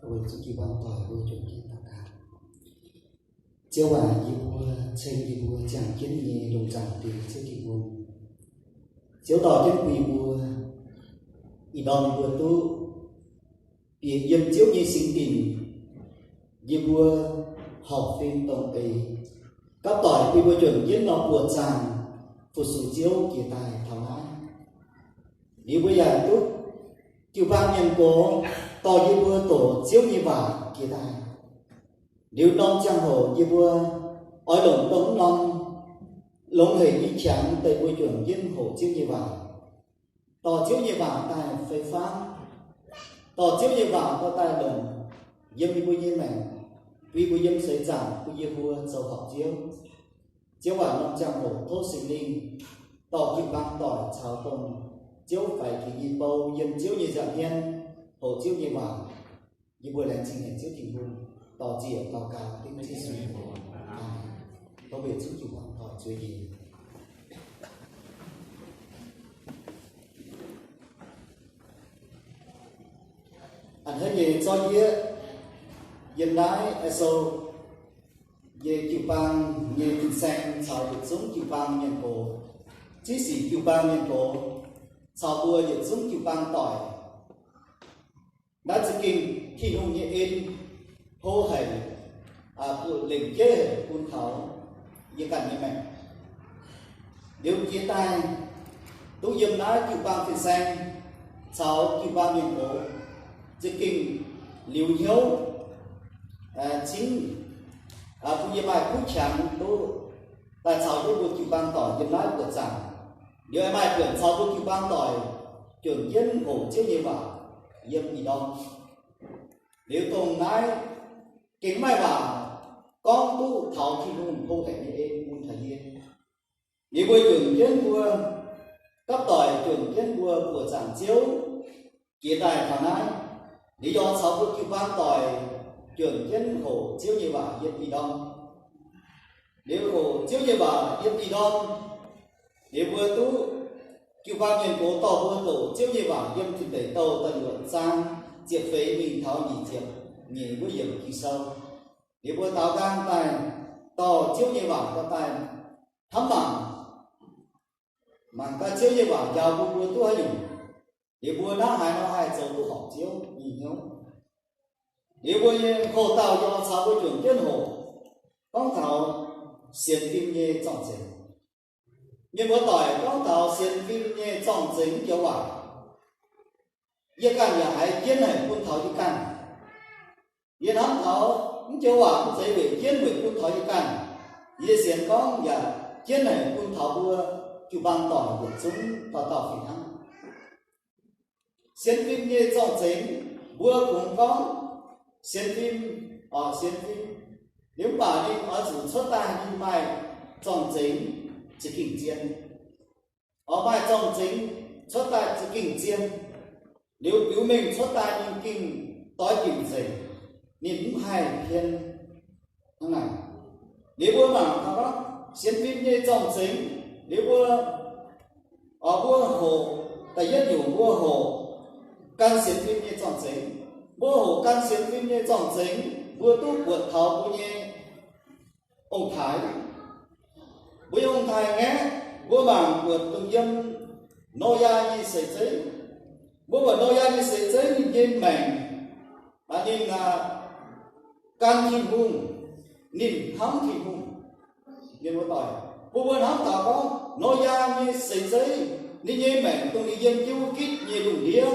Mbuo zungv jiu-baang doic mbuo juangc jienv daux gaux. Ziouv aac, yie mbuo ceng yie mbuo ziangh jienv nyei lungh zaangc Diex Ziouv Tin-Hungh. Ziouv dorh jienv bun yie mbuo, ih ndorm yie mbuo duqv bieqc yiem Ziouv nyei singx dinc, yie mbuo horpc fim dongh eix gapv doic bun yie mbuo juangc jienv nor buoqc zaangc fu-sux Ziouv jiex daaih taux naaiv. Liuz mbuo yaac duqv jiu-baang mienh gox dorh yie mbuo doqc Ziouv nyei waac jiex daaih. Liuz norm ziangh hoc yie mbuo oix longc dongh mv norm longx haic nyei qangx deix mbuo juangc jienv hoqc Ziouv nyei waac, dorh Ziouv nyei waac daaih fei fangv, dorh Ziouv nyei waac dorh daaih longc yiem yie mbuo nyei maengc, bun yie mbuo yiem seix zaangc bun yie mbuo zoux horpc Ziouv. Ziouv aac, norm ziangh hoc tov Singx Lingh dorh jiu-baang doic caux dongh Ziouv faix jiex nyei bou yiem Ziouv nyei nza'hmien hoqc Ziouv nyei waac. Yie mbuo laengz zingh haic Ziouv Tin-Hungh, dor-ziec daux gaux dengv Yesu nyei mbuox. Aamen. Tov mbuo yietc zungv jiu-baang doic zueiz jiex. A'hneiv nyei zorqv yieqv yiem naaiv Esso nyei jiu-baang nyei fin-saeng caux yietc zungv jiu-baang mienh gox, ziex sic jiu-baang mienh gox, caux mbuo yietc zungv jiu-baang doic. Naaiv za'gengh Tin-Hungh nyei en hlo haic, lengc jeiv haic bun taux yie ganh nyei maengc. Liuz jiex daaih duqv yiem naaiv jiu-baang fin-saeng caux jiu-baang mienh gox, za'gengh liuz hnyouv cingv bun yie maaih kuv qangx duqv daaih caux jienv mbuo jiu-baang doic yiem naaiv buoqc zaangc. Liuz maaih buonc caux mbuo jiu-baang doic juangc jienv hoqc Ziouv nyei waac yiem ih ndorm. Liuz dongh naaiv gengh maaih waac gorngv duqv taux Tin-Hungh hlo haic nyei en bun taux yie. Liuz mbuo juangc jienv mbuo gapv doic juangc jienv mbuo buoqc zaangc Ziouv jiex daaih taux naaiv. Liuz yaac caux mbuo jiu-baang doic juangc jienv hoqc Ziouv nyei waac yiem ih ndorm. Liuz hoqc Ziouv nyei waac yiem ih ndorm. Liuz mbuo duqv jiu-baang mienh gox dorh mbuo doqc Ziouv nyei waac yiem Tin Deic Douh da'luoqc zaang ziepc feix mingh taux nyic ziepc nyeic wuov yiemc Ging-Sou. Liuz mbuo daaux nqaang daaih dorh Ziouv nyei waac dorh daaih hnamv mangc, mangc gaax Ziouv nyei waac njaaux bun mbuo duqv haaix nyungc. Liuz mbuo hnangv haaix nor haih zoux duqv horpc Ziouv nyei hnyouv. Liuz mbuo nyei hoc-dauh yaac caux mbuo juangc jienv hoqc gorngv taux sienx fim nyei zorng-zengx. Mienh muoz-doic, gorngv taux sienx fim nyei zorng-zengx joux waac, yie ganh yaac haiz jienv haic bun taux yie ganh. Yie hnamv taux mv joux waac mv zeiz weic jienv weic bun taux yie ganh. Yie sienx gorngv yaac jienv haic bun taux mbuo jiu-baang doic yietc zungv dauh dauh fih hnangv. Sienx fim nyei zorng-zengx, mbuo kungx gorngv sienx fim, sienx fim, liuz mv baac ninh oix zuqc cuotv daaih ninh maaih zorng-zengx za'gengh zien. Oix maaih zorng-zengx cuotv daaih za'gengh zien, liuz biux mengh cuotv daaih ninh gengh doix diuc nzengc, ninh mv haih pien. Hnangv naaic, liuz mbuo mangc gaax sienx fim nyei zorng-zengx, liuz mbuo, mbuo hoqc da'yietv nyungc mbuo hoqc gan sienx fim nyei zorng-zengx. Mbuo hoqc gan sienx fim nyei zorng-zengx, mbuo duqv buatc taux mbuo nyei ong-taaix. Mbuo nyei ong-taaix ngaeqv, mbuo mangc buatc dongh yiem Noyaa nyei seix zeiv. Mbuo buatc Noyaa nyei seix zeiv ninh nyei maengc, ninh gan Tin-Hungh, ninh hnamv Tin-Hungh. Mienh muoz-doic, bun mbuo hnamv taux gorngv Noyaa nyei seix zeiv, ninh nyei maengc dongh ninh yiem jienv wuov gitv nyei lungh ndiev,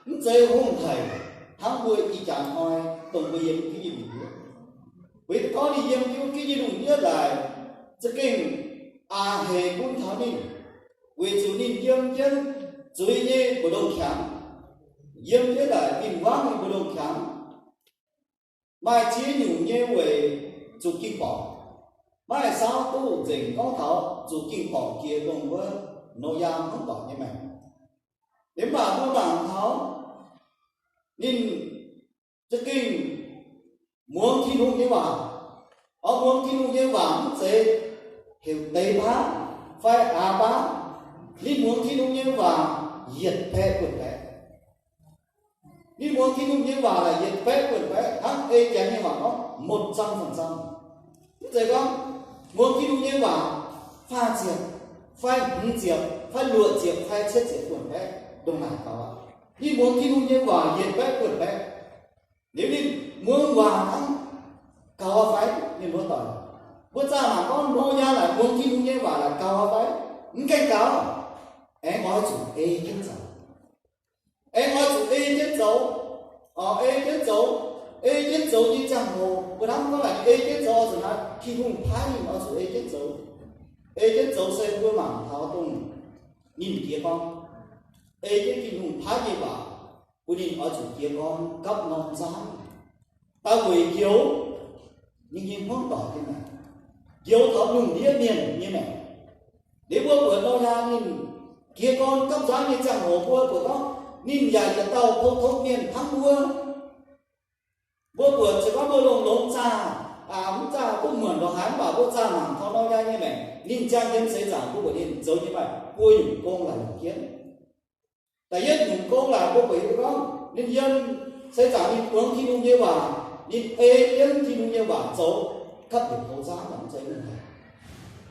mv zeiz hungh haic hnangv mbuo ih jaax hnoi dongh mbuo yiem jienv nyei lungh ndiev. Weic gorngv ninh yiem jienv wuov gitv nyei lungh ndiev naaic, za'gengh a'hneic bun taux ninh, weic zuqc ninh yiem jienv zuiz nyei mbu'ndongx qangx, yiem jienv naaic win-wangv nyei mbu'ndongx qangx. Maaih ziex nyungc nyei weic zuqc ging-borqc. Maaih saauv duqv nzengc gorngv taux zuqc ging-borqc jiex dongh wuov Noyaa hmuangv doic nyei maengc. Mv baac mbuo mangc taux ninh za'gengh muangx Tin-Hungh nyei waac. Oix muangx Tin-Hungh nyei waac mv zeiz heuc deix baav fai aax baav. Ninh muangx Tin-Hungh nyei waac yietc baeqv buonc baeqv. Ninh muangx Tin-Hungh nyei waac naaic yietc baeqv buonc baeqv, hnangv ei Janx nyei waac gorngv, một trăm phần trăm. Mv zeiz gorngv muangx Tin-Hungh nyei waac faah ziepc fai hmz ziepc fai luoqc ziepc fai cietv ziepc buonc baeqv ndongc naaic gaux aqv. Ninh muangx Tin-Hungh nyei waac yietc baeqv buonc baeqv. Liuz ninh muangx waac hnangv gaux fai? Ninh mbuo doic, mbuo zaah mangc gorngv Noyaa naaic muangx Tin-Hungh nyei waac naaic gaux fai? Mv gaengh gaux. Aengx oix zuqc ei jienv zoux. Aengx oix zuqc ei jienv zoux. Ei jienv zoux. Ei jienv zoux nyei ziangh hoc, mbuo hnamv gorngv naaic ei jienv zoux oix zuqc naaic Tin-Hungh paaiv ninh oix zuqc ei jienv zoux. Ei jienv zoux se mbuo mangc taux dongh ninh jiez gorn. Ei jienv Tin-Hungh paaiv nyei waac bun ninh oix zuqc jiez gorn gapv norm nzangv, daaih weic njoux ninh nyei hmuangv doic nyei maengc, njoux taux lungh ndiev mienh nyei maengc. Liuz mbuo buatc Noyaa ninh jiez gorn gapv nzangv nyei ziangh hoc, mbuo buatc gorngv ninh yaac yietc dauh pou tong mienh hnangv mbuo. Mbuo buatc se gorngv mbuo longx-longx zaah, mv zaah duqv muonc ndongc haaix, mv baac mbuo zaah mangc taux Noyaa nyei maengc, ninh ziangh yiem seix zaangc mbuo buatc ninh zoux nyei maaih buo nyungc gong laaic longc jienv. Da'yietv nyungc gong laaic mbuo buatc hiuv gorngv ninh yiem seix zaangc ninh muangx Tin-Hungh nyei waac, ninh ei jienv Tin-Hungh nyei waac zoux gapv yietc poux nzangv, mv zeiz mv haic.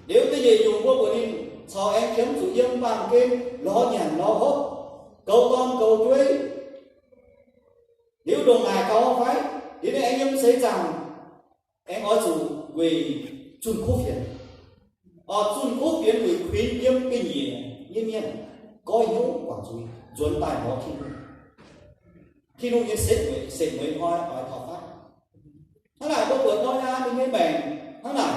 Liuz da'nyeic nyungc mbuo buatc ninh corc aengx qiemx zuqc yiem baamh gen lorz nyanc lorz hopv, goux dorn goux jueiv. Liuz ndongc naaic gaux fai? Liuz ninh aengx yiem seix zaangc aengx oix zuqc weic zunh kuv fienx, oix zunh kuv fienx weic kuinx yiem ga'nyiec nyei mienh goiv hnyouv guangc zuiz nzuonx daaih lorz Tin-Hungh. Tin-Hungh nyei setv mueiz hnoi oix taux fatv. Hnangv naaic mbuo buatc Noyaa ninh nyei maengc hnangv naaic,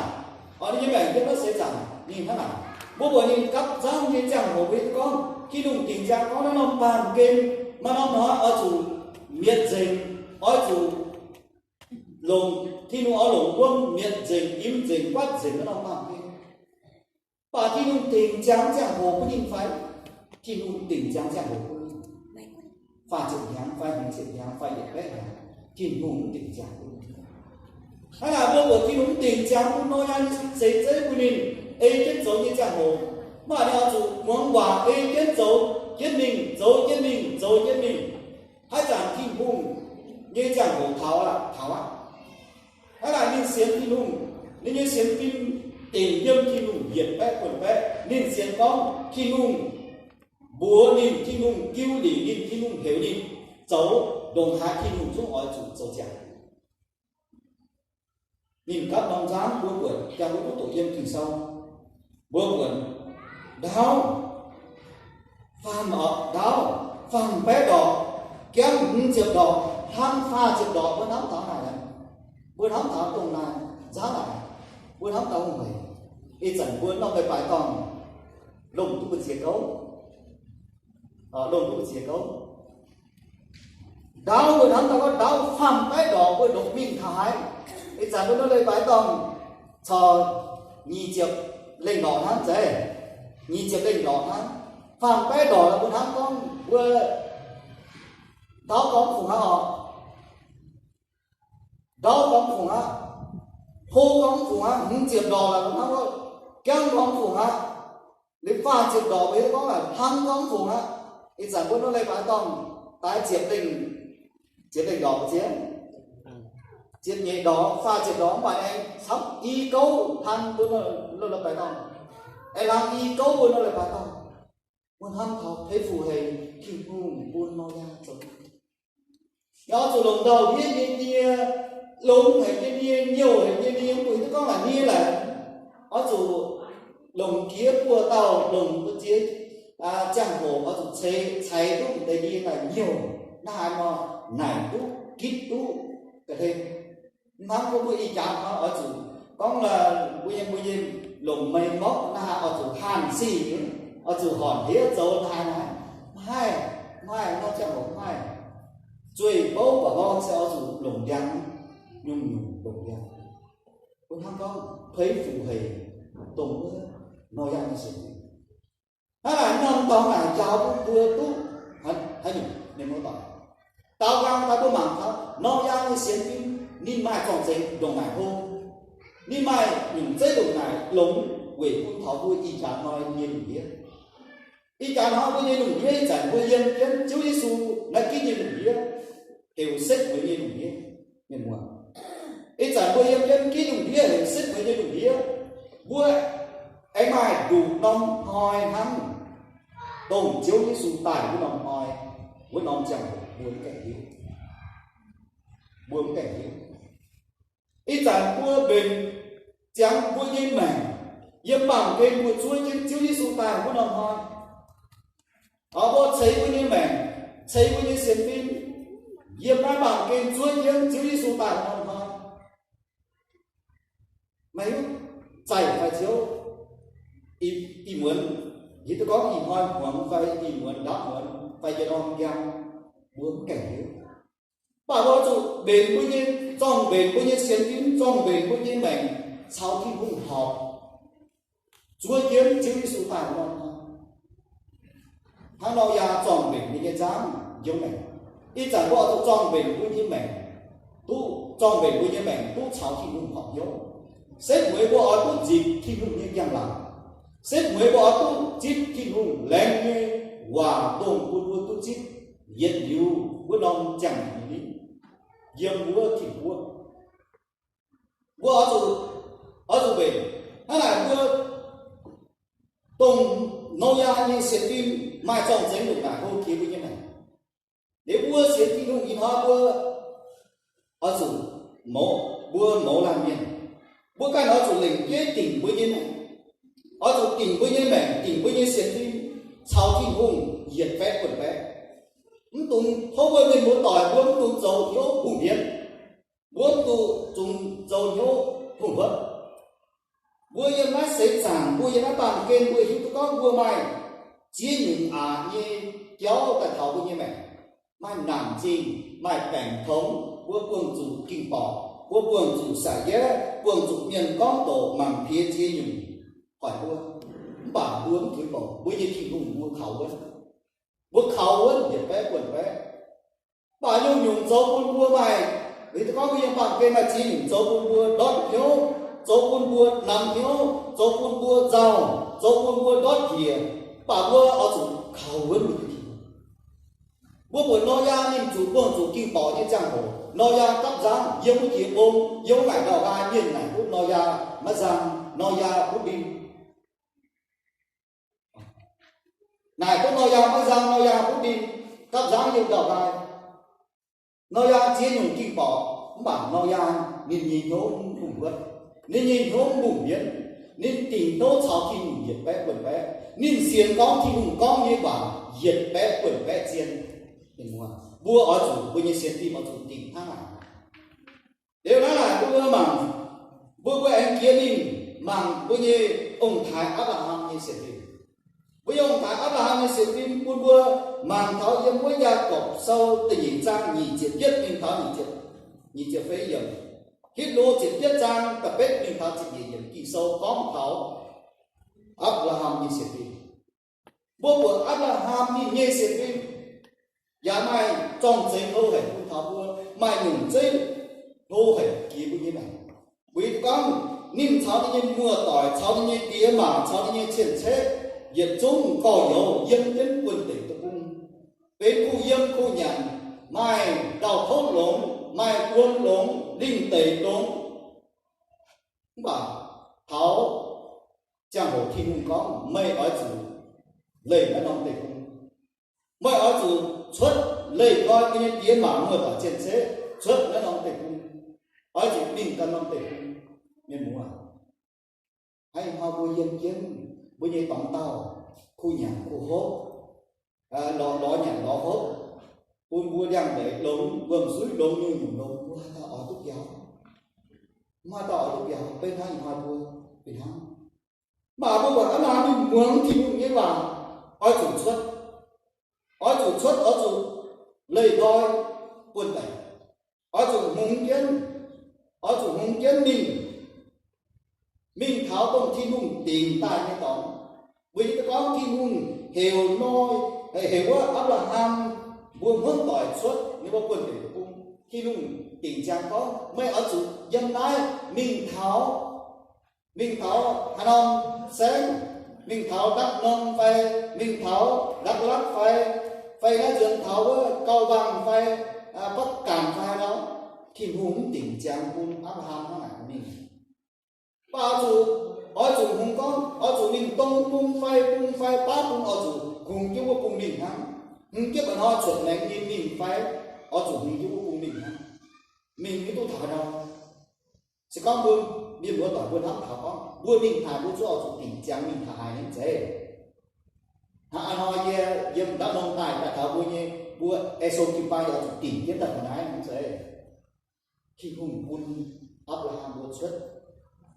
oix ninh nyei maengc yiem naaiv seix zaangc ninh hnangv naaic. Mbuo buatc ninh gapv nzangv nyei ziangh hoc mbuo hiuv gorngv Tin-Hungh dingc ziangx gorngv naaiv norm baamh gen, maaih norm hnoi oix zuqc mietc nzengc, oix zuqc longc, Tin-Hungh oix longc wuom mietc nzengc, im nzengc, guatv nzengc naaiv norm baamh gen. Mv baac Tin-Hungh dingc ziangx ziangh hoc bun ninh fai? Tin-Hungh dingc ziangx ziangh hoc bun ninh. Faah ziepc hnyangx fai hmz ziepc hnyangx fai yietc baeqv hnyangx, Tin-Hungh mv dingc ziangx bun ninh. Hnangv naaic mbuo buatc Tin-Hungh mv dingc ziangx bun Noyaa nyei seix zeiv bun ninh ei jienv zoux nyei ziangh hoc, mv baac ninh oix zuqc muangx waac ei jienv zoux jienv mingh, zoux jienv mingh, zoux jienv mingh. Haaix zanc Tin-Hungh nyei ziangh hoc taux aqv, taux aqv. Hnangv naaic ninh sienx Tin-Hungh, ninh nyei sienx fim dingc yiem Tin-Hungh yietc baeqv buonc baeqv. Ninh sienx gorngv Tin-Hungh mbuox ninh, Tin-Hungh jiu lingc ninh, Tin-Hungh heuc ninh zoux ndongc haaix Tin-Hungh zungv oix zuqc zoux ziangx. Ninh gapv norm nzangv mbuo buatc, jangx mbuo duqv doqc yiem Ging-Sou, mbuo buatc ndaauv faam, ndaauv faam baeqv ndorqc, jangv hmz ziepc ndorqc, hlang faah ziepc ndorqc. Mbuo hnamv taux naaic, mbuo hnamv taux dongh naaic nzangv naaic, mbuo hnamv taux hungh heic. Ih zanc mbuo norm leiz-baaix dorngh longc duqv mbu'ziex gouv, longc duqv mbu'ziex gouv. Ndaauv mbuo hnamv taux gorngv ndaauv faam baeqv ndorqc mbuo ndongc mingh taux haaix? Ih zanc mbuo norm leiz-baaix dorngh corc nyic ziepc lengh ndorqc hnangv zeiz, nyic ziepc lengh ndorqc hnangv. Faam baeqv ndorqc mbuo hnamv gorngv mbuo ndaauv gorngv fungc aqv oc. Ndaauv gorngv fungc aqv. Hlo gorngv fungc aqv. Hmz ziepc ndorqc mbuo hnamv gorngv jangv gorngv fungc aqv. Liuz faah ziepc ndorqc mbuo hiuv gorngv hlang gorngv fungc aqv. Ih zanc mbuo norm leiz-baaix dorngh daaih ziepc lengh, ziepc lengh ndorqc ziex, ziepc nyeic ndorqc, faah ziepc ndorqc mv baac aengx camv i gouv hlang mbuo norm leiz-baaix dorngh, aengx hlang i gouv mbuo norm leiz-baaix dorngh. Mbuo hnamv taux peix fuc haic Tin-Hungh bun Noyaa zoux. Yie oix zuqc longc ndau-ndiev nyei nie, longx haic nyei nie, nyouh haic nyei nie, mbuo hiuv duqv gorngv naaic nie laaic, oix zuqc longc jiex buo dauh, longc mbuo ziex ziangh hoc oix zuqc ceix, ceix duqv deix nie daaih nyouh. Naaiv haaix nor naaic duqv, gitv duqv ga'hlen. Hnangv gorngv mbuo ih jaax hnoi oix zuqc gorngv mbuo nyei, mbuo nyei longc meix mborqv naaiv haaix oix zuqc haanh sic, oix zuqc horngc hliev zoux naaiv haaix, maiv, maiv, maiv ziangh hoc maiv. Zueih bouv mba'lorn se oix zuqc longc ndiangx, nyungc-nyungc longc ndiangx. Mbuo hnangv gorngv peix fuc haic dongh wuov Noyaa nyei sienx fim. Hnangv naaic norm dorngx naaic njaaux bun mbuo duqv haaix nyungc? Ninh mbuo doic, daaux nqaang daaih mbuo mangc taux Noyaa nyei sienx fim, ninh maaih zorng-zengx ndongc naaic hlo. Ninh maaih nyungc zeiv ndongc naaic longx weic bun taux mbuo ih jaax hnoi nyei lungh ndiev. Ih jaax hnoi mbuo nyei lungh ndiev ih zanc mbuo yiem jienv Ziouv Yesu naaiv ginv nyei lungh ndiev. heuc setv mueiz nyei lungh ndiev. Mienh muoz, ih zanc mbuo yiem jienv ginv lungh ndiev heuc setv mueiz nyei lungh ndiev, mbuo aengx maaih nduqc norm hnoi hnangv dongh Ziouv Yesu daaih wuov norm hnoi, wuov norm ziangh hoc mbuo mv gaengh hiuv. Mbuo mv gaengh hiuv. Ih zanc mbuo mbenc ziangx mbuo nyei maengc yiem baamh gen mbuo zuov jienv Ziouv Yesu daaih wuov norm hnoi. Mbuo ceix mbuo nyei maengc, ceix mbuo nyei sienx fim yiem naaiv baamh gen zuov jienv Ziouv Yesu daaih wuov norm hnoi. Meih hiuv zaih fai ziouv, ih muonz, yie duqv gorngv ih hnoi hmuangx fai ih muonz ndaamv muonz fai yietc norm njang, mbuo mv gaengh hiuv. Mv baac mbuo zuqc mbenc mbuo nyei, zorng-mbenc mbuo nyei sienx fim, zorng-mbenc mbuo nyei maengc caux Tin-Hungh horpc, zuov jienv Ziouv Yesu daaih wuov norm hnoi. Hnangv Noyaa zorng-mbenc ninh nyei nzangv njoux maengc. Ih zanc mbuo oix zuqc zorng-mbenc mbuo nyei maengc, duqv zorng-mbenc mbuo nyei maengc duqv caux Tin-Hungh horpc hnyouv. Setv mueiz mbuo oix duqv nzipc Tin-Hungh nyei njang-laangc. Setv mueiz mbuo oix duqv zipv Tin-Hungh laengz nyei waac dongh bun mbuo duqv zipv yietc liuz wuov norm ziangh maengc nyei nitv yiem wuov Tin-Guoqv. Mbuo oix zuqc, oix zuqc mbenc. Hnangv naaic mbuo dongh Noyaa nyei sienx fim maaih zorng-zengx longc naaic hlo jiex mbuo nyei maengc. Liuz mbuo sienx Tin-Hungh ih hnoi mbuo oix zuqc mouz, mbuo mouz laanh mienh, mbuo ganh oix zuqc lengc jeiv dingc mbuo nyei maengc. Oix zuqc dingc mbuo nyei maengc, dingc mbuo nyei sienx fim caux Tin-Hungh yietc baeqv buonc baeqv. Mv dungx tov mbuo mienh muoz-doic mbuo mv dungx zoux hnyouv hungh hienv. Mbuo mv dungx zoux hnyouv hungh-huotv. Mbuo yiem naaiv seix zaangc, mbuo yiem naaiv baamh gen, mbuo hiuv duqv gorngv mbuo maaih ziex nyungc aqc nyei jauv daaih taux mbuo nyei maengc. Maaih naanc zingh, maaih baengc tongx, mbuo buangh zuqc ging-borqc, mbuo buangh zuqc saic njaev, buangh zuqc mienh gorngv doqc mangc piex ziex nyungc hoic mbuo. Mv baac mbuo mv tuix bouc, mbuo nyei Tin-Hungh mbuo kaux wuonv. Mbuo kaux wuonv yietc baeqv buonc baeqv. Mv baac nyungc-nyungc zoux bun mbuo maaih, liuz gorngv mbuo yiem baamh gen maaih ziex nyungc zoux bun mbuo ndortv hnyouv, zoux bun mbuo namx hnyouv, zoux bun mbuo nzauh, zoux bun mbuo ndortv njiec. Mv baac mbuo oix zuqc kaux wuonv mbuo nyei Tin-Hungh. Mbuo buatc Noyaa ninh zuqc buangh zuqc ging-borqc nyei ziangh hoc, Noyaa gapv nzangv yiem wuov jiex mbong, yiem wuov ngaengc ndau-nqaai, mienh naaic duqv Noyaa maiv nzang, Noyaa butv ndin. Naaic duqv Noyaa maiv nzang, Noyaa butv ndin, gapv nzangv yiem ndau-nqaai. Noyaa ziex nyungc ging-borqc, mv baac Noyaa ninh nyei hnyouv mv hungh huotv. Ninh nyei hnyouv mv lungh mienv. Ninh dingc hnyouv caux Tin-Hungh yietc baeqv buonc baeqv. Ninh sienx gorngv Tin-Hungh gorngv nyei waac yietc baeqv buonc baeqv zien. Mbuo oix zuqc mbuo nyei sienx fim oix zuqc dingc hnangv naaic. Liuz hnangv naaic mbuo mangc, mbuo mbuo aengx jiex mingh mangc mbuo nyei ong-taaix Apc^laa^ham nyei sienx fim. Mbuo nyei ong-taaix Apc^laa^ham nyei sienx fim bun mbuo mangc taux yiem wuov Yaagorpc Sou da'nyeic zaang nyic ziepc yietv mingh taux nyic ziepc, nyic ziepc feix yiemc, Hipv^lu ziepc yietv zaang da'betv mingh taux ziepc nyeic yiemc Ging-Sou gorngv taux Apc^laa^ham nyei sienx fim. Mbuo buatc Apc^laa^ham ninh nyei sienx fim yaac maaih zorng-zengx hlo haic bun taux mbuo, maaih nyungc zeiv hlo haic jiex mbuo nyei maengc. Weic gorngv ninh caux ninh nyei muoz-doic, caux ninh nyei diex maac, caux ninh nyei cien-ceqv yietc zungv gorx-youz yiem jienv buonv-deic deic-bung, benx kuh yiem kuh nyanc, maaih ndau-kouv longx, maaih wuom longx, lingh deic longx. Mv baac taux ziangh hoc Tin-Hungh gorngv, meih oix zuqc leih naaiv norm deic-bung. Meih oix zuqc cuotv leih nqoi meih nyei diex maac muoz-doic cien-ceqv cuotv naaiv norm deic-bung. Oix zuqc mingh ganh norm deic-bung. Mienh muoz, hnangv ih hnoi mbuo yiem jienv mbuo nyei dorngx dauh kuh nyanc kuh hopv, lorz, lorz nyanc lorz hopv, bun mbuo ndiangx-ndeic longx, wuom-suiv longx, nyungc-nyungc longx, mbuo haaix dauh oix duqv biaux? Mv haaix dauh oix duqv biaux. Beiv hnangv ih hnoi mbuo fih hnangv. Mv baac mbuo buatc hnangv naaic ninh muangx Tin-Hungh nyei waac, oix zuqc cuotv, oix zuqc cuotv, oix zuqc leih nqoi buonv-deic, oix zuqc hngongx jienv, oix zuqc hngongx jienv mingh, mingh taux dongh Tin-Hungh dingc daaih nyei dorngx. Weic zuqc gorngv Tin-Hungh heuc nor, heuc wuov Apc^laa^ham mbuo hmuangv doic cuotv ninh mbuo buonv-deic deic-bung. Tin-Hungh dingc ziangx gorngv, meih oix zuqc yiem naaiv mingh taux, mingh taux haaix norm saengv, mingh taux Đắk Nông fai, mingh taux Đắk Lắk fai, fai naaiv nzuonx taux wuov Cao Bằng fai, Bắc Kạn Tin-Hungh mv dingc ziangx bun Apc^laa^ham hnangv naaic mingh. Mv baac oix zuqc, oix zuqc hungx gorngv, oix zuqc mingh dong bung fai bung fai baav bung, oix zuqc hungx jienv wuov bung mingh hnangv. Hungx jienv mba'hnoi cuotv maengx nyei mingh fai, oix zuqc hungx jienv wuov bung mingh hnangv. Mingh mv duqv taux nor. Se gorngv mbuo mienh muoz doic mbuo hnamv taux gorngv mbuo mingh haaix mbuo zuqc oix zuqc dingc ziangx mingh taux haaix nyungc zeiv. Hnangv hnoi yie yiem ndau norm daaih daaih taux mbuo nyei, mbuo S O Q five oix zuqc dingc jienv daaih taux naaiv nyungc zeiv. Tin-Hungh bun Apc^laa^ham mbuo cuotv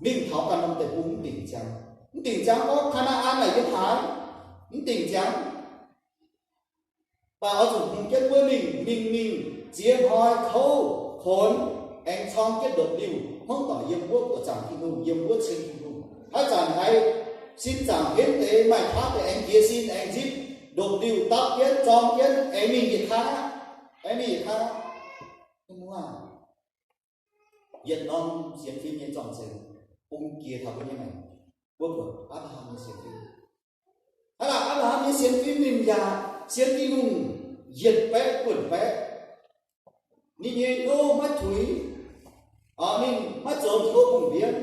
mingh taux ganh norm deic-bung mv dingc ziangx. Mv dingc ziangx gorngv Kaa^naa^an naaic yiem haaix, mv dingc ziangx. Mv baac oix zuqc hungx jienv wuov mingh, mingh mingh ziex hnoi kouv konx, aengx corng jienv ndopv-liuh hmuangv doic yiem wuov buoqc zaangc Tin-Hungh, yiem wuov ceng Tin-Hungh. Haaix zanc haiz sin zaangc henv deix maaih qaqv deix aengx jiez sin aengx nzipc ndopv-liuh dapv jienv zorng jienv aengx mingh yietc kaav aqv. Aengx mingh yietc kaav aqv. Yietc norm sienx fim nyei zorng-zengx bun jiex taux mbuo nyei maengc, mbuo buatc Apc^laa^ham nyei sienx fim. Hnangv naaic Apc^laa^ham nyei sienx fim ninh yaac sienx Tin-Hungh yietc baeqv buonc baeqv. Ninh nyei hnyouv maiv tuix, ninh maiv zoux hnyouv bun mbienv.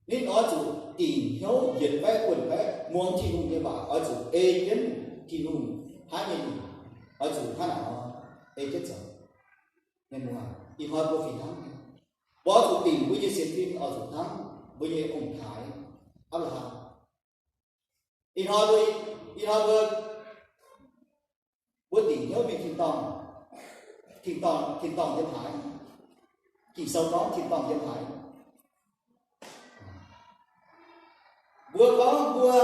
Ninh oix zuqc dingc hnyouv yietc baeqv buonc baeqv muangx Tin-Hungh nyei waac, oix zuqc ei jienv Tin-Hungh hnangv nyei mingh, oix zuqc hnangv naaic nor ei jienv zoux. Mienh muoz, ih hnoi mbuo fih hnangv nyei, mbuo oix zuqc dingc mbuo nyei sienx fim oix zuqc hnangv mbuo nyei ong-taaix Apc^laa^ham. Ih hnoi mbuo, ih hnoi mbuo, mbuo dingc hnyouv mingh tin-dorngh, tin-dorngh, tin-dorngh yiem haaix? Ging-Sou gorngv tin-dorngh yiem haaix? Mbuo gorngv mbuo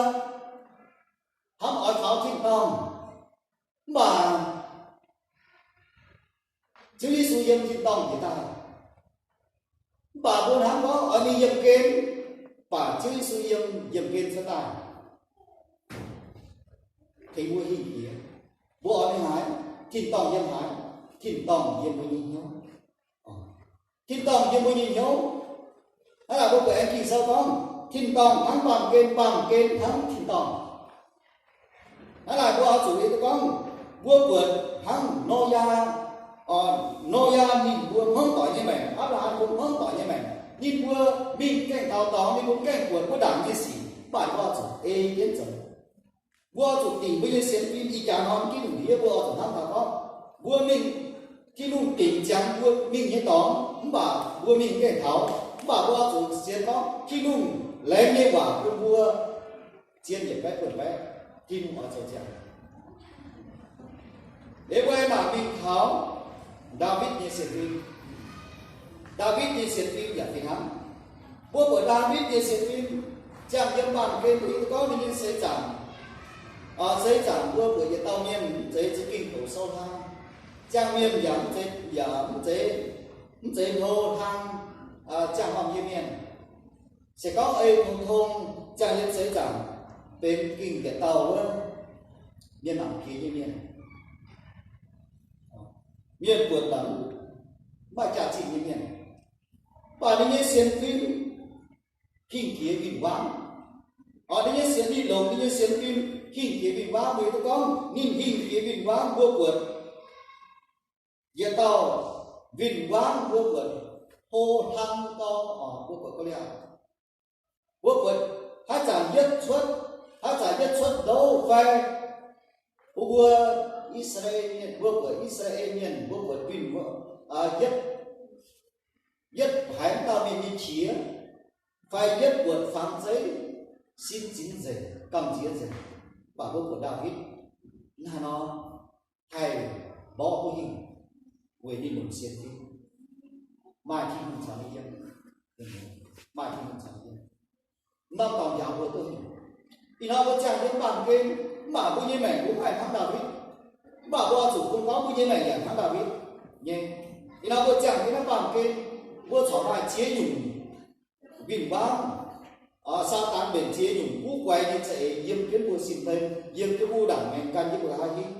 hnamv oix taux tin-dorngh, mv baac Ziouv Yesu yiem tin-dorngh jiex daaih. Mv baac mbuo hnamv gorngv oix mingh yiemh gen, mv baac Ziouv Yesu yiem, yiemh gen cuotv daaih. Tengx mbuo hingh jiex, mbuo oix mingh haaix? Tin-dorngh yiem haaix? Tin-dorngh yiem mbuo nyei hnyouv. Tin-dorngh yiem mbuo nyei hnyouv. Hnangv naaic mbuo buatc aengx Ging-Sou gorngv, tin-dorngh hnangv baamh gen, baamh gen hnangv tin-dorngh. Hnangv naaic mbuo oix zuqc hiuv duqv gorngv, mbuo buatc hnangv Noyaa, Noyaa ninh mbuo hmuangv doic nyei maengc, Apc^laa^ham mbuo hmuangv doic nyei maengc, ninh mbuo mingh gaengh taux dorngx, ninh mbuo gaengh buatc wuov ndaangc nyei sic, mv baac mbuo oix zuqc ei jienv zoux. Mbuo oix zuqc dingc mbuo nyei sienx fim. Ih jaax norm Giduc ndiev mbuo oix zuqc hnamv taux gorngv, mbuo mingh, Tin-Hungh dingc ziangx mbuo mingh nyei dorngx, mv baac mbuo mingh gaengh taux, mv baac mbuo oix zuqc sienx gorngv Tin-Hungh laengz nyei waac bun mbuo zien yietc baeqv buonc baeqv, Tin-Hungh oix zoux ziangx. Liuz mbuo aengx mangc mingh taux Ndaawitv nyei sienx fim. Ndaawitv nyei sienx fim yaac fih hnangv. Mbuo buatc Ndaawitv nyei sienx fim ziangh yiem baamh gen, mbuo hiuv duqv gorngv ninh nyei seix zaangc, seix zaangc mbuo buatc yietc dauh mienh mv zeiz za'gengh doqc sou hlang. Ziangh mienh yaac mv zeiz, yaac mv zeiz, mv zeiz hlo hlang, ziangh horngh nyei mienh. Se gorngv ei tong tong ziangh yiem seix zaangc, benx gengh yietc dauh wuov mienh mangc piex nyei mienh. Mienh buatc mv maaih jaax-zinh nyei mienh. Mv baac ninh nyei sienx fim hingh jiex win-wangv. Ninh nyei sienx, ninh longc ninh nyei sienx fim hingh jiex win-wangv. Mbuo hiuv duqv gorngv ninh hingh jiex win-wangv, mbuo buatc yietc dauh win-wangv, mbuo buatc hlo hlang dauh, mbuo buatc Go^li^aatc. Mbuo buatc haaix zanc yietv cuotv, haaix zanc yietv cuotv ndouv fai, mbuo, mbuo I^saa^laa^en Mienh, mbuo buatc I^saa^laa^en Mienh, mbuo buatc win, mbuo, yietv, yietv haiz mv dauh mienh nyei qiex, fai yietv buatc fangx zeiv, sin zinx nzengc, gamh nziex nzengc. Mv baac mbuo buatc Ndaawitv hnangv haaix nor haih mborqv duqv hingh, weic ninh longc sienx fim, maaih Tin-Hungh caux ninh yiem, maaih Tin-Hungh caux ninh yiem. Norm dorngx njaaux mbuo duqv hingh. Ih hnoi mbuo ziangh yiem baamh gen, mv baac mbuo nyei maengc mbuo mv haih hnangv Ndaawitv. Mv baac mbuo oix zuqc bun gorngv mbuo nyei maengc yaac hnangv Ndaawitv nyei. Ih hnoi mbuo ziangh yiem naaiv baamh gen, mbuo corc maaih ziex nyungc win-wangv, Saadaan mbenc ziex nyungc guv guaix nyei za'eix yiem jienv mbuo sin-deiv, yiem jienv mbuo ndaangc maengx gan jienv mbuo nqa'haav hingv.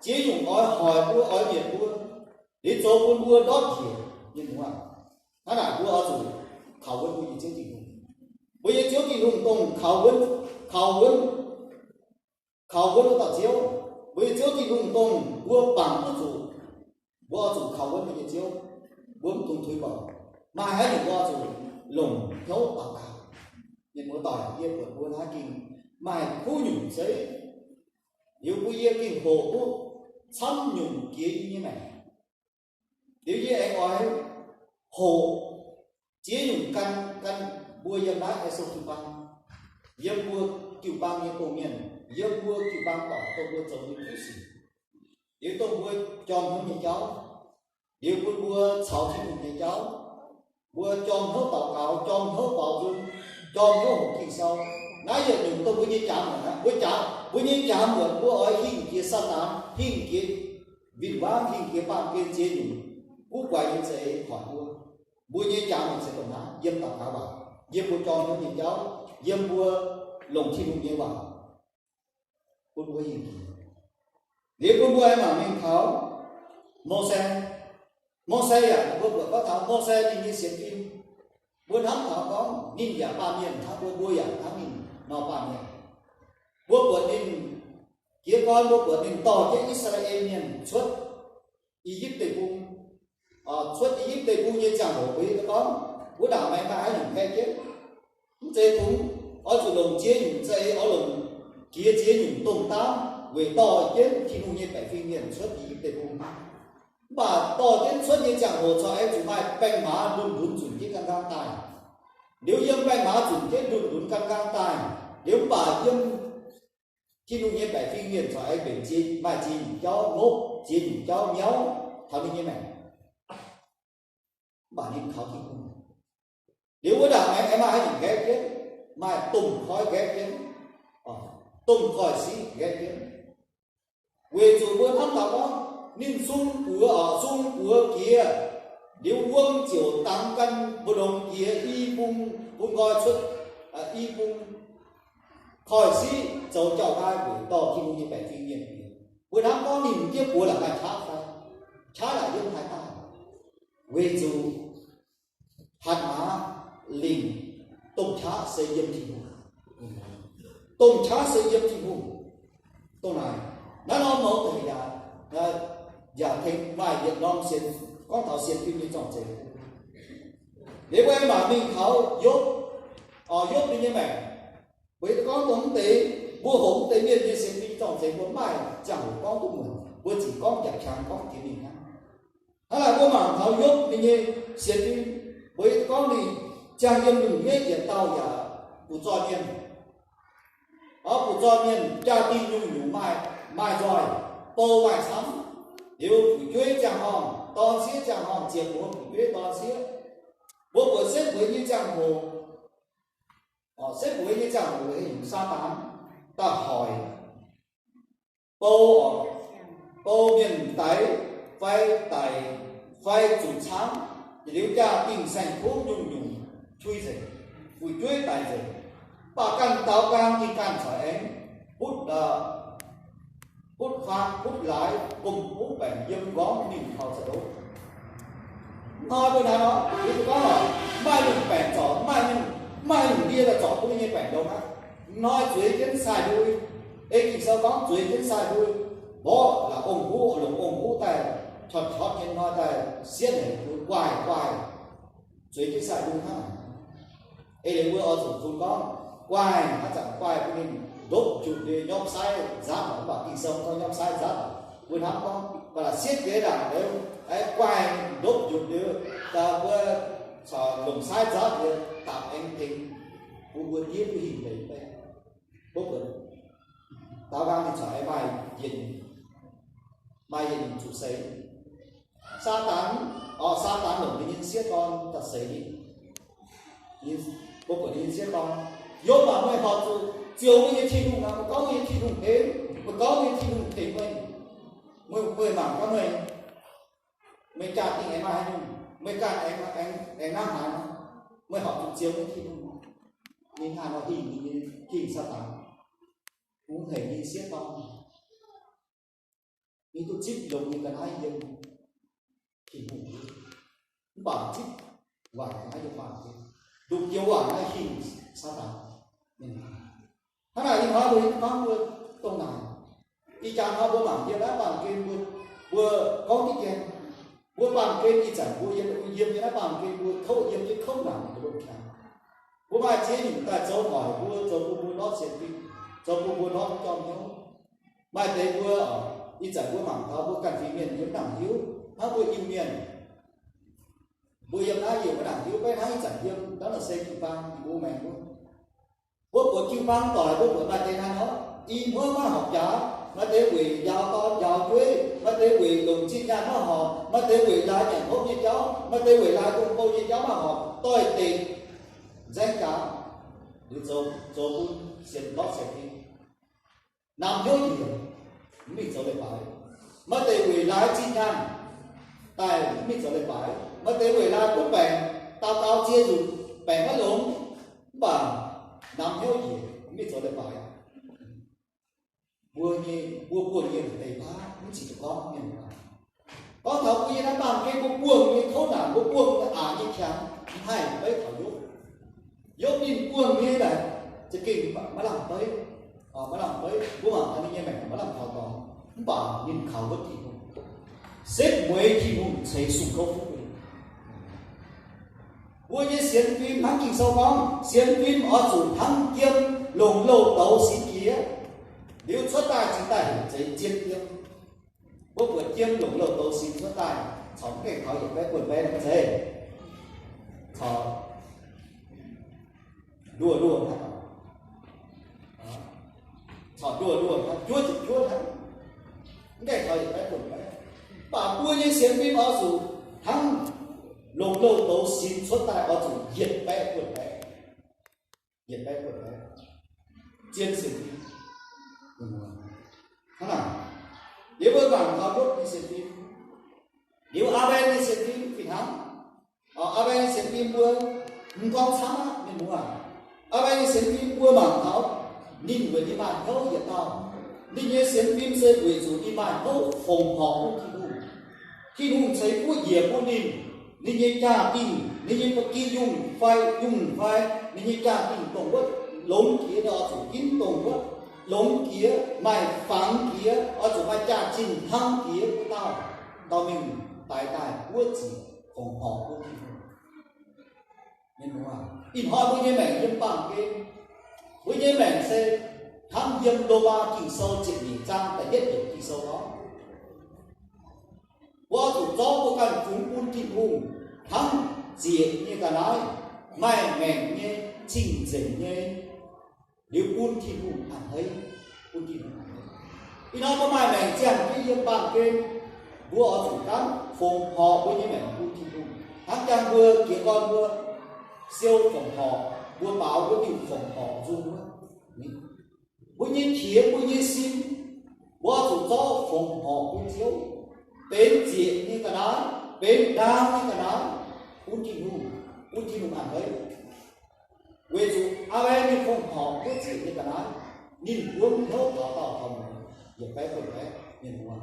Ziex nyungc oix hoic mbuo, oix mietc mbuo, liuz zoux bun mbuo ndortv njiec nyei muoz. Hnangv naaic mbuo oix zuqc kaux wuonv mbuo nyei Ziouv Tin-Hungh. Mbuo nyei Ziouv Tin-Hungh dongh kaux wuonv, kaux wuonv, kaux wuonv wuov dauh Ziouv. Mbuo nyei Ziouv Tin-Hungh dongh mbuo bangc duqv zuqc, mbuo oix zuqc kaux wuonv mbuo nyei Ziouv. Mbuo mv dungx tuix bouc. Maaih haaix nyungc mbuo zuqc longc hnyouv daux gaux. Mienh muoz-doic, yie buatc mbuo naaiv ging maaih kuv nyungc zeiv, liuz bun yie ging hoqc duqv camv nyungc jiex yie nyei maengc. Liuz yie aengx oix hoqc ziex nyungc gan, gan mbuo yiem naaiv Aengsaam jiu-baang, yiem mbuo jiu-baang nyei domh mienh, yiem mbuo jiu-baang dorngc, dongh mbuo zoux nyei kuv sic, liuz dongh mbuo jorm hnyouv nyei jauv, liuz bun mbuo caux Tin-Hungh nyei jauv, mbuo jorm hnyouv daux gaux, jorm hnyouv baaux nzung, jorm hnyouv hoqc Ging-Sou. Naaiv yietc nyungc dongh mbuo nyei jaax muotc aqv. Mbuo jaax, mbuo nyei jaax muotc, mbuo oix hingh jiex Saadaan, hingh jiex win-wangv, hingh jiex baamh gen ziex nyungc guv guaix nyei za'eix hoic mbuo. Mbuo nyei jaax muotc se dongh naaiv, yiem daux gaux waac, yiem mbuo jorm hnyouv nyei jauv, yiem mbuo longc Tin-Hungh nyei waac bun mbuo hingh jiex. Liuz bun mbuo aengx mangc mingh taux Mose. Mose yaac, mbuo buatc gorngv taux Mose ninh nyei sienx fim, mbuo hnamv taux gorngv ninh yaac baamh mienh hnangv mbuo, mbuo yaac hnangv ninh nor baamh mienh. Mbuo buatc ninh jiez gorn, mbuo buatc ninh dorh jienv I^saa^laa^en Mienh cuotv I^yipv Deic-Bung. Cuotv I^yipv Deic-Bung nyei ziangh hoc mbuo hiuv duqv gorngv wuov ndaangc maengx maaih haaix nyungc haeqv jienv. Mv zeiz kungx oix zuqc longc ziex nyungc, za'eix oix longc jiex ziex nyungc domh daamv weic dorh jienv Tin-Hungh nyei baeqc fingx mienh cuotv I^yipv Deic-Bung. Mv baac dorh jienv cuotv nyei ziangh hoc corc aengx zuqc maaih baengh maaz ndun-ndunx zunc jienv gan nqaang daaih. Liuz yiem baengh maaz zunc jienv ndun-ndunx gan nqaang daaih, liuz mv baac yiem Tin-Hungh nyei baeqc fingx mienh corc aengx mbenc ziex, maaih ziex nyungc jauv nopv, ziex nyungc jauv miauv taux ninh nyei maengc. Mv baac ninh kaux Tin-Hungh. Liuz wuov ndaangc aengx maaih haaix nyungc nqaeqv jienv? Maaih domh koiv nqaeqv jienv, domh koiv-siqv nqaeqv jienv. Weic zuqc mbuo hnamv taux gorngv ninh sung buoz, sung buoz jiex, liuz wuom ziouc dangx gan mbu'ndongx jiex i bung, bun nqoi cuotv i bung koiv-siqv zoux jauv-nqaai weic dorh Tin-Hungh nyei baeqc fingx mienh jiex. Mbuo hnamv gorngv ninh jiex buoz la'maih qaqv fai? Qaqv naaic yiem haaix daaih? Weic zuqc hatc maaz lingc domh qaqv se yiem Tin-Hungh. Domh qaqv se yiem Tin-Hungh. Dongh naaic, naaiv norm mouz deix yaac, yaac tengx maaih yietc norm sienx, gorngv taux sienx fim nyei zorng-zengx. Liuz mbuo mangc mingh taux Yopv, Yopv ninh nyei maengc. Weic gorngv dongh mv deix, mbuo hoqc mv deix mienh nyei sienx fim zorng-zengx, mbuo maaih ziangh hoc gorngv duqv muonc, mbuo ziouc gorngv jaax qangx gorngv jiex mingh hnangv. Hnangv naaic mbuo mangc taux Yopv ninh nyei sienx fim, weic gorngv ninh ziangh yiem lungh ndiev yietc dauh yaac butv-zoih mienh. Butv-zoih mienh jaa-dingh nyungc-nyungc maaih, maaih nzoih, bou maaih camv. Liuz fu'jueiv ziangh horngh, dorn-sieqv ziangh horngh, ziepc muoz fu'jueiv dorn-sieqv. Mbuo buatc setv mueiz nyei ziangh hoc, setv mueiz nyei ziangh hoc heuc Saadaan daaih hoic bou, bou mienh daix fai daic fai zuqc camv, liuz jaa-dingh saeng-kuv nyungc-nyungc tui nzengc, fu'jueiv daic nzengc. Mv baac ganh daaux nqaang ninh ganh corc aengx butv, butv faang butv laaix gomh huv baengc yiem nqorngv mingh taux za'eix. Hnoi mbuo naaiv nor, yie gorngv oc, maaih lungh baengc zorc, maaih lungh, maaih lungh ndie daaih zorc bun nyei baengc ndongc aqv. Hnoi zueiz jienv sai-lui, ei Ging-Sou gorngv zueiz jienv sai-lui, mborqv la'ong huv, longc ong huv daaih, qotv qotv nyei hnoi daaih sietv haic, guaaih guaaih, zueiz jienv sai-lui hnangv. Ei leiz mbuo oix zuqc bun gorngv guaaih, haaix zanc guaaih bun ninh ndopv njunc liuz nyopv saiv nzaatv, mv baac Ging-Sou gorngv nyopv saiv nzaatv. Mbuo hnamv gorngv ba'laqc sietv jiex ndaangc liuz, guaaih ndopv njunc liuz, mbuo corc longc saiv nzaatv liuz, dapc aengx tengx bun mbuo diev duqv hingh mbeix. Mbuo buatc daaux nqaang ninh corc aengx maaih yietc, maaih yietc nyungc zuqc seix. Saadaan, orqc, Saadaan longc ninh nyei sieqv dorn daaih seix ninh. Mbuo buatc ninh nyei sieqv dorn, Yopv aac, meih horpc zuqc zioux meih nyei Tin-Hungh aqv. Meih gorngv meih nyei Tin-Hungh tengx, meih gorngv meih nyei Tin-Hungh tengx meih. Meih, meih mangc gaax meih, meih jaa-dingh aengx maaih haaix nyungc, meih ganh aengx, aengx, aengx hnangv haaix nor, meih horpc zuqc zioux meih nyei Tin-Hungh. Ninh hnangv nor hingh, ninh hingh Saadaan, kungx hengx ninh sieqv dorn. Ninh duqv zipv longx nyei ga'naaiv yiem Tin-Hungh, mv baac zipv waaic ga'naaiv yiem baamh gen. Nduqc joux waaic naaiv hingh Saadaan. Hnangv naaic ih hnoi mbuo hiuv duqv gorngv mbuo dongh naaic, ih jaax hnoi mbuo mangc yiem naaiv baamh gen mbuo, mbuo gorngv diqv gen, Mbuo baamh gen ih zanc mbuo yiem, yiem nyei naaiv baamh gen mbuo kouv, yiem jienv kouv naanc mbuo longx haic. Mbuo maaih ziex nyungc daaih zoux hoic mbuo, zoux bun mbuo ndortv sienx fim, zoux bun mbuo ndortv jorm hnyouv. Maaih deix mbuo, ih zanc mbuo mangc taux mbuo ganh fingx mienh yiem maiv nangc hiuv, hnangv mbuo Iu-Mienh, mbuo yiem naaiv yie maiv nangc hiuv, maiv hnangv ih zanc yiem naaiv nor se jiu-baang mbuo maengx wuov. Mbuo buatc jiu-baang doic, mbuo buatc maaih deix hnangv nor, i hmuangv maiv horpc jaax, maaih deix weic njaaux dorn njaaux jueiv, maaih deix weic longc zinh nyaanh maiv horpc, maaih deix weic laaix nyanc hopv nyei jauv, maaih deix weic laaix gong-bou nyei jauv maiv horpc, doix-dekc nzaeng jaax, liuz zoux, zoux bun sienx ndortv sienx fim. Namx hnyouv njiec, mv mingh zoux leiz-baaix. Maaih deix weic laaix zinh nyaanh daaih, mv mingh zoux leiz-baaix. Maaih deix weic laaix butv baengc, daux gaux ziex nzunc baengc maiv longx, mv baac namx hnyouv njiec, mv mingh zoux leiz-baaix. Mbuo nyei, mbuo buangh yiem deix baav mv ziqc duqv gorngv mienh muoz. Gorngv taux mbuo yiem naaiv baamh gen mbuo buangh nyei kouv naanc, mbuo buangh nyei aqc nyei qangx, mv haih beiv taux Yopv. Yopv ninh buangh nyei naaic za'gengh maiv lamh beiv, maiv lamh beiv. Mbuo mangc taux ninh nyei maengc maiv lamh taux dorngx, mv baac ninh kaux wuov Tin-Hungh, setv mueiz Tin-Hungh ceix sung kouv fuqv bun ninh. Mbuo nyei sienx fim hnangv Ging-Sou gorngv, sienx fim oix zuqc hnangv jiem longc louh douz sinx jiex, liuz cuotv daaih cingx daaih heuc zeiz jiem yiem. Mbuo buatc jiem longc louh douz sinx cuotv daaih, corc mv gaengh taux yietc baeqv buonc baeqv zeiv, corc nduoh nduoh hnangv, corc nduoh nduoh hnangv, juov ziepc juov hnangv, mv gaengh taux yietc baeqv buonc baeqv. Mv baac mbuo nyei sienx fim oix zuqc hnangv longc louh douz sinx cuotv daaih oix zuqc yietc baeqv buonc baeqv, yietc baeqv buonc baeqv, zien sienx fim. Hnangv naaic, yie mbuo mangc taux Yopv nyei sienx fim, liuz Aa^mbe nyei sienx fim fih hnangv. Aa^mbe nyei sienx fim mbuo mv gorngv camv aqv, mienh muoz. Aa^mbe nyei sienx fim mbuo mangc taux ninh weic ninh maaih hnyouv yietc dauh. Ninh nyei sienx fim se weic zuqc ninh maaih hnyouv fongc horc bun Tin-Hungh. Tin-Hungh ceix fuqv njiec bun ninh, ninh nyei jaa-dingh, ninh nyei ba'gi yungh fai yungh fai, ninh nyei jaa-dingh dongh wuov longx jiex nyei oix zuqc ginv dongh wuov longx jiex, maaih fangx jiex, oix zuqc maaih jaax-zinh hnangv jiex wuov dauh, dorh mingh daix daaih buov ziec fongc horc bun Tin-Hungh. Mienh muoz, ih hnoi mbuo nyei maengc yiem baamh gen, mbuo nyei maengc se hnangv yiem Lomaa Ging-Sou ziepc nyeic zaang da'yietv yiemc Ging-Sou gorngv, mbuo oix zuqc zorqv mbuo ganh fungx bun Tin-Hungh hnangv ziec nyei ga'naaiv, maaih maengc nyei, cing-nzengc nyei, liuz bun Tin-Hungh a'hneiv, bun Tin-Hungh a'hneiv. Ih hnoi mbuo maaih maengc ziangh jienv yiem baamh gen, mbuo oix zuqc gaanv fongc horc mbuo nyei maengc bun Tin-Hungh, hnangv jangx mbuo jiez gorn mbuo siou fongc horc, mbuo baaux mbuo diuh fongc horc nzung wuov. Mbuo nyei qiex, mbuo nyei sin, mbuo oix zuqc zorqv fongc horc bun Ziouv, benx ziec nyei ga'naaiv, benx ndaang nyei ga'naaiv, bun Tin-Hungh, bun Tin-Hungh a'hneiv. Weic zuqc Aa^mbe ninh fongc horc wuov ziec nyei ga'naaiv, ninh mbuo hnyouv taux daauh taux mueiz, yietc baeqv buonc baeqv, mienh muoz.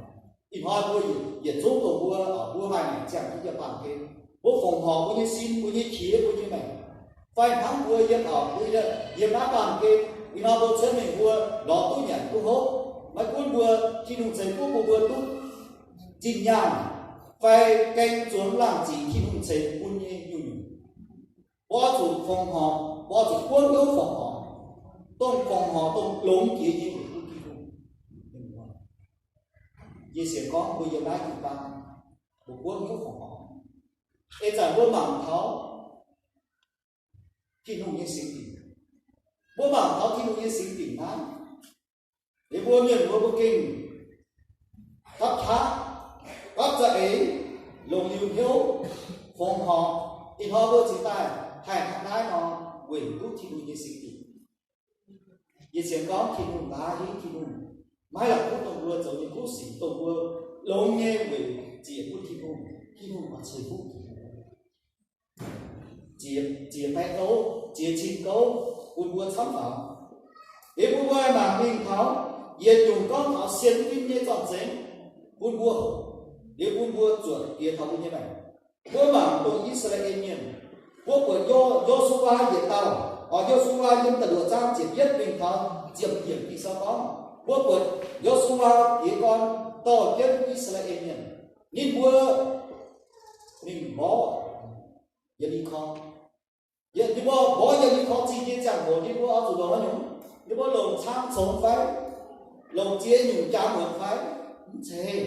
Ih hnoi mbuo yietc zungv dongh mbuo, mbuo maaih maengc ziangh jienv yiem baamh gen, mbuo fongc horc mbuo nyei sin, mbuo nyei qiex, mbuo nyei maengc, fai hnangv mbuo yiem, mbuo yiem naaiv baamh gen, ih hnoi mbuo cuotv mingh mbuo lorz duqv nyanc duqv hopv, maiv gunv mbuo, Tin-Hungh ceix fuqv bun mbuo duqv zinh nyaanh, fai gaeng zuangx laangh ziqc Tin-Hungh ceix bun nyei nyungc-nyungc, mbuo oix zuqc fongc horc, mbuo oix zuqc buangv hnyouv fongc horc, dongh fongc horc dongh longx jiex nyei weic bun Tin-Hungh. Yie sienx gorngv mbuo yiem naaiv jiu-baang, mbuo buangv hnyouv fongc horc. Ih zanc mbuo mangc taux Tin-Hungh nyei singx dinc, mbuo mangc taux Tin-Hungh nyei singx dinc hnangv. Liuz mbuo mienh mbuo, mbuo gengh gapv qaqv, gapv za'eix, longc liuz hnyouv fongc horc. Ih hnoi mbuo cingx daaih haih hnangv naaiv nor, weic duqv Tin-Hungh nyei singx dinc. Yie sienx gorngv Tin-Hungh nqa'haav hingv Tin-Hungh maiv la'kuqv dongh mbuo zoux nyei kuv sic, dongh mbuo longx nyei weic ziec bun Tin-Hungh, Tin-Hungh oix ceix fuqv jiex, ziex baeqv gouv, ziex cin gouv bun mbuo camv faaux. Liuz bun mbuo mangc mingh taux yietc nyungc gorngv taux sienx fim nyei zorng-zengx bun mbuo, liuz bun mbuo zuotc diex taux mbuo nyei maengc. Mbuo mangc dongh I^saa^laa^en Mienh, mbuo buatc Yo, Yo^su^waa yietc dauh, oix Yo^su^waa yiem da'luoqc zaang ziepc yietv mingh taux ziepc yiemc Ging-Sou gorngv, mbuo buatc Yo^su^waa jiez gorn dorh jienv I^saa^laa^en Mienh. Ninh mbuo mingh mborqv Ye^li^ko. Yie mbuo mborqv Ye^li^ko zingh nyei ziangh hoc, yie mbuo oix zuqc longc haaix nyungc? Yie mbuo longc cang congx fai? Longc ziex nyungc jaax muonc fai? Mv zeiz.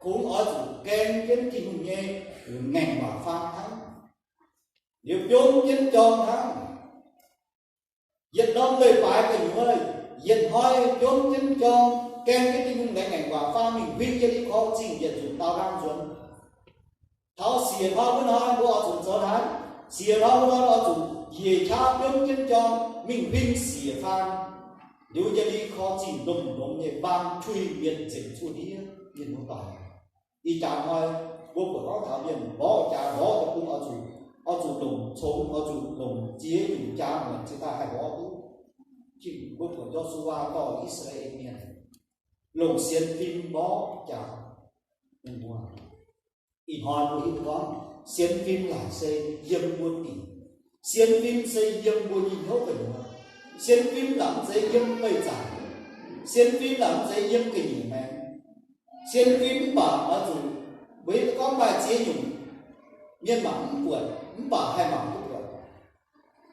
Kungx oix zuqc gaeng jienv Tin-Hungh nyei ngaengc waac faang hnangv, liuz biomv jienv jorm hnangv. Yietc norm leiz-baaix gu'nyuoz, yietc hnoi biomv jienv jorm, gaeng jienv Tin-Hungh nyei ngaengc waac faang mingh huin Ye^li^ko zingh yietc nzunc daauh nqaang nzuonx. Taux siec hnoi wuov hnoi mbuo oix zuqc zoux haaix? Siec hnoi wuov hnoi oix zuqc njiec qaqv biomv jienv jorm mingh huin siec faang, liuz Ye^li^ko zingh lomh lomh nyei mbaang tui mietc nzengc cuotv ndiev mienh muoz-doic. Ih jaax hnoi mbuo buatc gorngv taux mienh mborqv jaax mborqv deic-bung oix zuqc, oix zuqc longc congx, oix zuqc longc ziex nyungc jaax muonc cingx daaih haih mborqv duqv. Mbuo buatc Yo^su^waa dorh I^saa^laa^en Mienh longc sienx fim mborqv jaax. Mienh muoz, ih hnoi mbuo hiuv duqv gorngv sienx fim laaic se yiem mbuo dingc. Sienx fim se yiem mbuo nyei hnyouv gu'nyuoz. Sienx fim laaic mv zeiz yiem beih zaangc. Sienx fim laaic mv zeiz yiem ga'nyiec maengx. Sienx fim mv baac oix zuqc, weic gorngv maaih ziex nyungc mienh mangc mv buatc, mv baac haih mangc duqv buatc,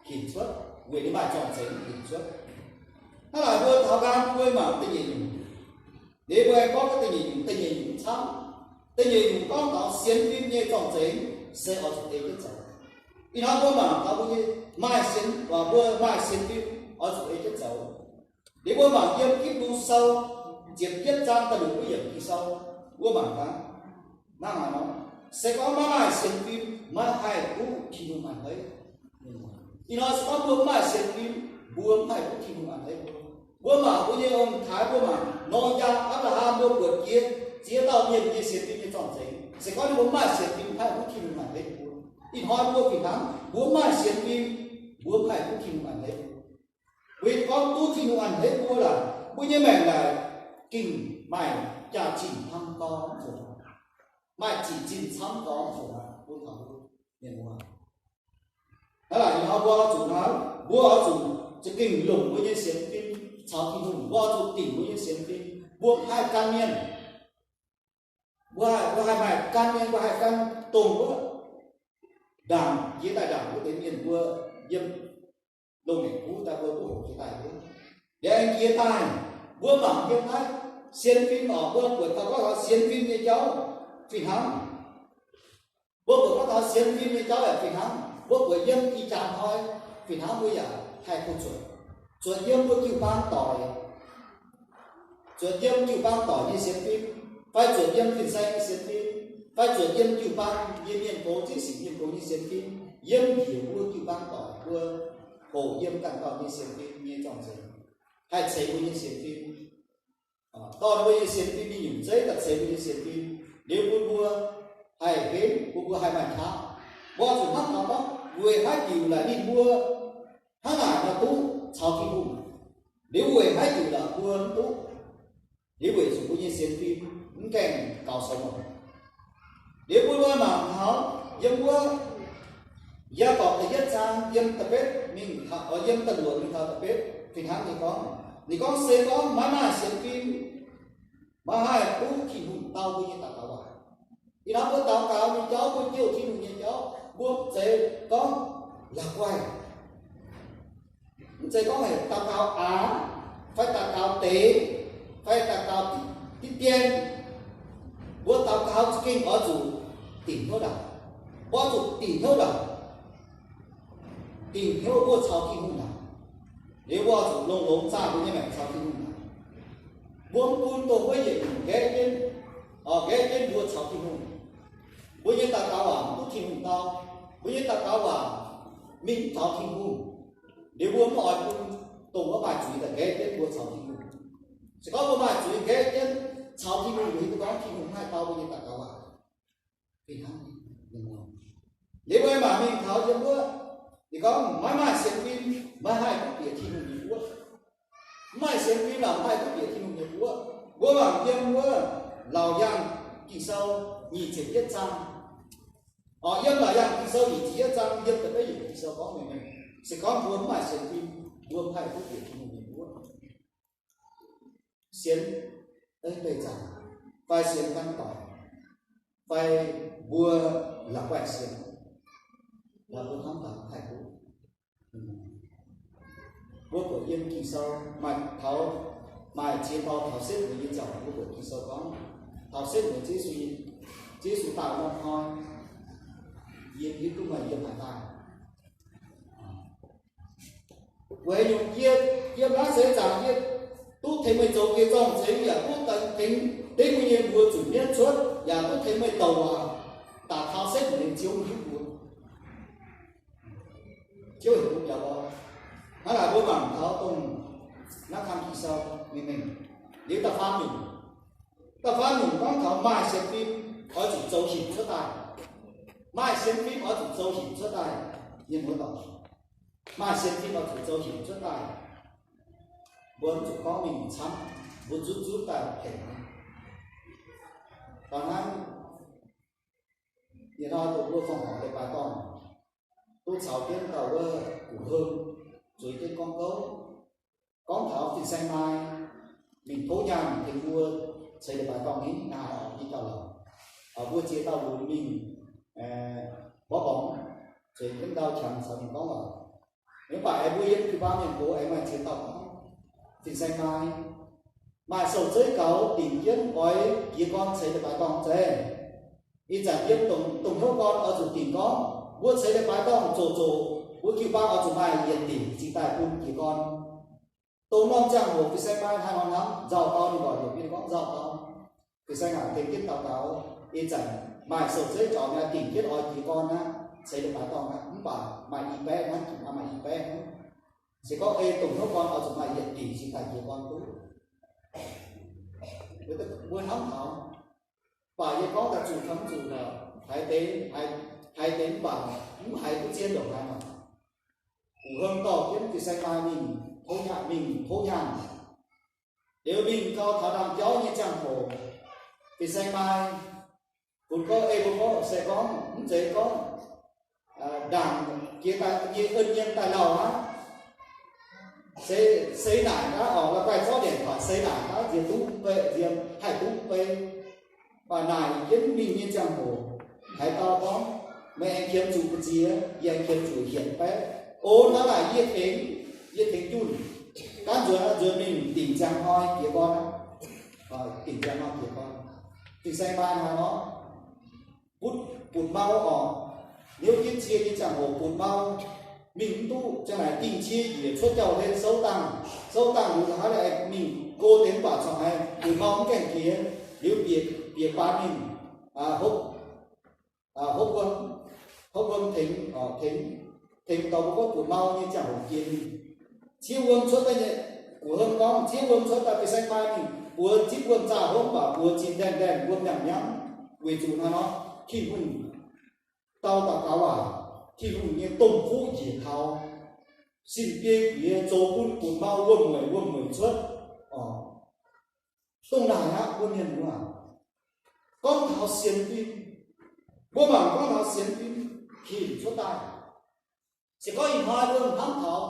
hinc cuotv, weic ninh maaih zorng-zengx hinc cuotv. Hnangv naaic mbuo taux nqaang mbuo mangc da'nyeic nyungc, liuz mbuo aengx gorngv da'nyeic nyungc, da'nyeic nyungc camv. Da'nyeic nyungc gorngv taux sienx fim nyei zorng-zengx se oix zuqc ei jienv zoux. Ih hnoi mbuo mangc taux mbuo nyei maaih sienx, mbuo maaih sienx fim oix zuqc ei jienv zoux. Liuz mbuo mangc yiem Gipv^lu Sou ziepc yietv zaang da'luoqc wuov yiemc Ging-Sou, mbuo mangc gaax, hnangv naaiv nor, se gorngv maiv maaih sienx fim, maiv haih duqv Tin-Hungh a'hneiv. Ih hnoi se gorngv mbuo mv maaih sienx fim, mbuo mv haih duqv Tin-Hungh a'hneiv mbuo. Mbuo mangc mbuo nyei ong-taaix, mbuo mangc Noyaa, Apc^laa^ham, mbuo buatc jiex ziex dauh mienh nyei sienx fim nyei zorng-zengx. Se gorngv ninh mbuo mv maaih sienx fim, mv haih duqv Tin-Hungh a'hneiv mbuo. Ih hnoi mbuo fih hnangv, mbuo mv maaih sienx fim, mbuo mv haih duqv Tin-Hungh a'hneiv mbuo. Weic gorngv duqv Tin-Hungh a'hneiv mbuo laaic, mbuo nyei maengc naaic gengh maaih jaax-zinh hnangv gorngv mv fungc, maaih zic zinh camv gorngv mv fungc aqv. Mbuo taux mbuo mienh muoz, hnangv naaic ih hnoi mbuo oix zuqc hnangv, mbuo oix zuqc za'gengh longc mbuo nyei sienx fim caux Tin-Hungh. Mbuo oix zuqc dingc mbuo nyei sienx fim. Mbuo mv haih gan mienh. Mbuo haih, mbuo haih maaih gan mienh, mbuo haih gan dongh wuov ndaangc, jiex daaih ndaangc wuov deix mienh mbuo yiem loz-ngaengc huv daaih mbuo duqv hoqc jiex daaih wuov. Liuz aengx jiex daaih, mbuo mangc yiem naaiv sienx fim oc, mbuo buatc taux gorngv taux sienx fim nyei jauv fih hnangv. Mbuo buatc gorngv taux sienx fim nyei jauv yaac fih hnangv. Mbuo buatc yiem ih jaax hnoi fih hnangv mbuo yaac haih kuh zuotc. Zuotc yiem mbuo jiu-baang doic, zuotc yiem jiu-baang doic nyei sienx fim, fai zuotc yiem fin-saeng nyei sienx fim, fai zuotc yiem jiu-baang nyei mienh gox, zieqv sic mienh gox nyei sienx fim, yiem njiec mbuo jiu-baang doic mbuo hoqc yiem ganh dauh nyei sienx fim nyei zorng-zengx, haih ceix mbuo nyei sienx fim. Dorh mbuo nyei sienx fim nyei nyungc zeiv daaih ceix mbuo nyei sienx fim, liuz bun mbuo haih henv, bun mbuo haih maaih qaqv. Mbuo zuqc hnamv taux gorngv weic haaix diuc laaic ninh mbuo hnangv naaic nor duqv caux Tin-Hungh, liuz weic haaix diuc laaic mbuo mv duqv? Liuz weic zuqc mbuo nyei sienx fim mv gaengh gaux sou longx. Liuz mbuo mangc taux yiem wuov Yaagorpc da'yietv zaang yiem da'betv mingh taux, yiem da'luoqc mingh taux da'betv fih hnangv ninh gorngv, ninh gorngv se gorngv maiv maaih sienx fim, maiv haih duqv Tin-Hungh dau mbuo nyei daux gaux waac. Ih hnoi mbuo daux gaux nyei jauv, mbuo jouh Tin-Hungh nyei jauv, mbuo mv zeiz gorngv la'guaih. Mv zeiz gorngv heuc daux gaux aax, fai daux gaux deix, fai daux gaux diqv dien. Mbuo daux gaux za'gengh oix zuqc dingc hnyouv ndaangc. Mbuo zuqc dingc hnyouv ndaangc, dingc hnyouv mbuo caux Tin-Hungh ndaangc. Liuz mbuo zuqc longx-longx zaah mbuo nyei maengc caux Tin-Hungh ndaangc. Mbuo mv bun dongh wuov yietc nyungc nqaeqv jienv, nqaeqv jienv mbuo caux Tin-Hungh. Mbuo nyei daux gaux waac mv duqv Tin-Hungh dau. Mbuo nyei daux gaux waac mingh mv taux Tin-Hungh. Liuz mbuo mv oix bun dongh wuov maaih zuiz daaih nqaeqv jienv mbuo caux Tin-Hungh. Se gorngv mbuo maaih zuiz nqaeqv jienv caux Tin-Hungh, mbuo hiuv duqv gorngv Tin-Hungh mv haih dau mbuo nyei daux gaux waac. Fih hnangv nyei, liuz mbuo mangc mingh taux yiem wuov, ninh gorngv maiv maaih sienx fim maiv haih duqv bieqc Tin-Hungh nyei guoqv. Mv maaih sienx fim laaic mv haih duqv bieqc Tin-Hungh nyei guoqv. Mbuo mangc yiem wuov Laauc Yaangh Ging-Sou nyic ziepc yietv zaang. Oc, yiem Laauc Yaangh Ging-Sou nyic ziepc yietv zaang, yiem da'betv yiemc Ging-Sou gorngv mengh mengh, se gorngv mbuo mv maaih sienx fim, mbuo mv haih duqv bieqc Tin-Hungh nyei guoqv. Sienx beih zaangc fai sienx gan doic, fai mbuo la'guaih sienx, la'guaih hnamv taux haih duqv. Mbuo buatc yiem Ging-Sou maaih taux, maaih ziex dauh taux setv mueiz nyei ziangh hoc, mbuo buatc Ging-Sou gorngv, taux setv mueiz Yesu, Yesu daaih norm hnoi, yie hiuv duqv meih yiem haaix daaih. Weic nyungc yie yiem naaiv seix zaangc yie duqv tengx meih zoux geh zorng-zengx, yaac duqv tengx dengv mbuo nyei mbuox zuqc mienv cuotv, yaac duqv tengx meih douc waac daaih taux setv mueiz Ziouv hiuv mbuo. Ziouv heuc mbuo biaux orn. Hnangv naaic mbuo mangc taux dongh naaiv kang Ging-Sou mingh mingh liuz da'faam nyungc. Da'faam nyungc gorngv taux maaih sienx fim oix zuqc zoux hinc cuotv daaih. Maaih sienx fim oix zuqc zoux hinc cuotv daaih. Mienh muoz doic, maaih sienx fim oix zuqc zoux hinc cuotv daaih. Mbuo mv zuqc gorngv mingh camv, mbuo zunv zunv daaih pengx. Da'hnangv yietc hnoi doqc mbuo fongc horc leiz-baaix dorngh, duqv caux jienv dauh wuov Gu Hong zueiz jienv gorngv gouv, gorngv taux fin-saeng maaih mingh tov nyaanh tengx mbuo ceix leiz-baaix dorngh nyei naaic, yie gauh lorqc. Mbuo ziex dauh lunx mingh mborqv lorngx, zueiz jienv ndau qangx caux ninh gorngv lorqc. Mv baac aengx mbuo yiem jiu-baang mienh gox aengx maaih ziex dauh gorngv, fin-saeng maaih, maaih sou-zeiv gaux dingc jienv oix jiez gorn ceix leiz-baaix dorngh zeiz. Ih zanc yiem dongh, dongh hnyouv gorn oix zuqc dingc gorngv mbuo ceix leiz-baaix dorngh zoqc zoqc, mbuo jiu-baang oix zuqc maaih yietc dingc cingx daaih bun jiez gorn. Dongh norm ziangh hoc fin-saeng maaih haaix nor hnamv, nzauh dau, ninh mbuo heuc mbuo gorngv nzauh dau. Fin-saeng aac, tengx jienv daux gaux, ih zanc maaih sou-zeiv jaux mi'aqv, dingc jienv oix jiez gorn aqv, ceix leiz-baaix dorngh aqv, mv baac maaih i baeqv hnangv, maaih i baeqv hnangv. Se gorngv ei dongh hnyouv gorn oix zuqc maaih yietc dingc cingx daaih jiez gorn duqv. Mbuo hnamv taux, mv baac yie gorngv daaih zuqc taux mv zuqc lorqc, haiz deix, haiz deix mv baac mv haiz duqv zien ndongc haaix nor. Gu Hong dorh jienv fin-saeng maaih mingh tov nyaanh, mingh tov nyaanh. Liuz mingh gau taux ndaamv-jauv nyei ziangh hoc, fin-saeng maaih funx gorngv, ei mbuo gorngv se gorngv mv zeiz gorngv ndaangc jiex daaih nyei en nyien daaih lauh aqv. Seix, seix naaic gaav oc, la'guaih zorqv ndienc doic seix naaic gaav nziex duqv mv bei, nziex haih duqv mv bei. Mv baac naaic jienv mingh nyei ziangh hoc, haaix dauh gorngv, meih aengx qiemx zuqc mbu'ziex, yie aengx qiemx zuqc hietc baeqv. O, hnangv naaic yie tengx, yie tengx junh. Gaanv nzuonx, nzuonx mingh dingc ziangh hnoi jiez gorn aqv. Dingc ziangh hnoi jiez gorn. Fin-saeng maaih haaix nor? Butv, butv mau oc. Hnyouv jienv cie nyei ziangh hoc butv mau. Mingh mv duqv, ziang naaic dingh cie njiec cuotv jauv-hlen souv dangh. Souv dangh liuz haaix lai mingh go deix mv baac corc haiz butv mau mv gaengh jiex. Liuz bieqc, bieqc baan mingh, hopv, hopv wuom, hopv wuom tengx, tengx, tengx dorh mbuo gorngv butv mau nyei ziangh hoc jiex mingh. Ciev wuom cuotv daaih nyei, Gu Hong gorngv ciev wuom cuotv daaih fin-saeng maaih mingh buoz zipv wuom zaah hopv mv baac buoz zinh ndaengh ndaengh wuom nyanc miangv. Weic zuqc naaiv nor, Tin-Hungh dau daux gaux waac, Tin-Hungh nyei domh fuqv njiec taux sin biei jiex zoux bun butv mau wuom-mueic wuom-mueic cuotv. Dongh naaic aqv, mbuo mienh muoz, gorngv taux sienx fim, mbuo mangc gorngv taux sienx fim hinc cuotv daaih. Se gorngv ih hnoi mbuo hnamv taux